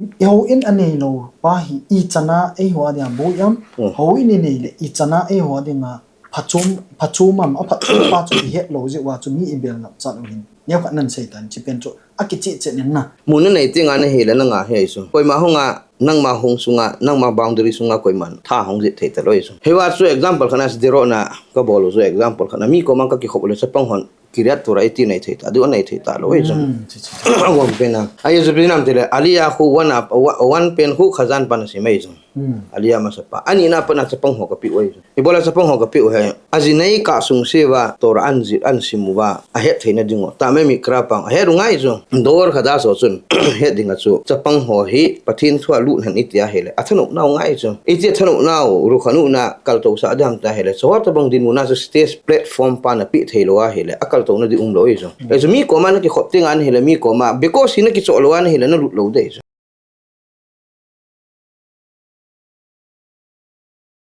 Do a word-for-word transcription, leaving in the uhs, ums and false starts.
Houin anei lou pa hi ichan a eiho a dinga boi am? Hmm. Houin inei le ichan a eiho a dinga phachom, phachom am, aphatchom pa chu ihet lou jeh uva chu mi ibel ngap chat u hin. Neokhat nan sei tan, hiche pen chu akicheh cheh nin na. Mun nanei teng a nahi le nanga hi ahi chu. Koima hung a, nangma hung sunga, nangma boundary sunga koiman tha hung jih thei talou ahi chu. Hiva chu example khat na, seidoh na kabol u chu example khat na. Mi koma kakikhop u le chapang hon kiret tura iti nei thei ta, adu nei thei talou ahi chu. Hmm, chi, chi, chi. Agom pen a. Ahi chu ipi ham itile, Aliyah khu one a, one pen khu Khazan pan asem ahi chu. Hmm. Aliyah masapa. Ani na pan a chapang ho kapeh u ahi chu. Ibola chapang ho kapeh u ham. Ajinei kah sung seh uva, Torah an jih, an sim uva, ahet theina ding u. Tahmeh Mikra pang, ahet u ngai chu. Dor Khadash ho chun, het ding a chu. Chapang ho hi, Pathen thu a lut hen iti ahile. Athanop nau ngai chu. Iti athanop nau, rukhanu na kaltou sah ding ham tia ahile. Chua tabang dinmun a chu stage platform pa napeh thei lou ahile. Akaltouna ding umlou ahi chu. Ahi chu mi koma nakikhop teng a nahile mi koma. Because hi nakichoh lou a nahile nalut lou ding ahi chu.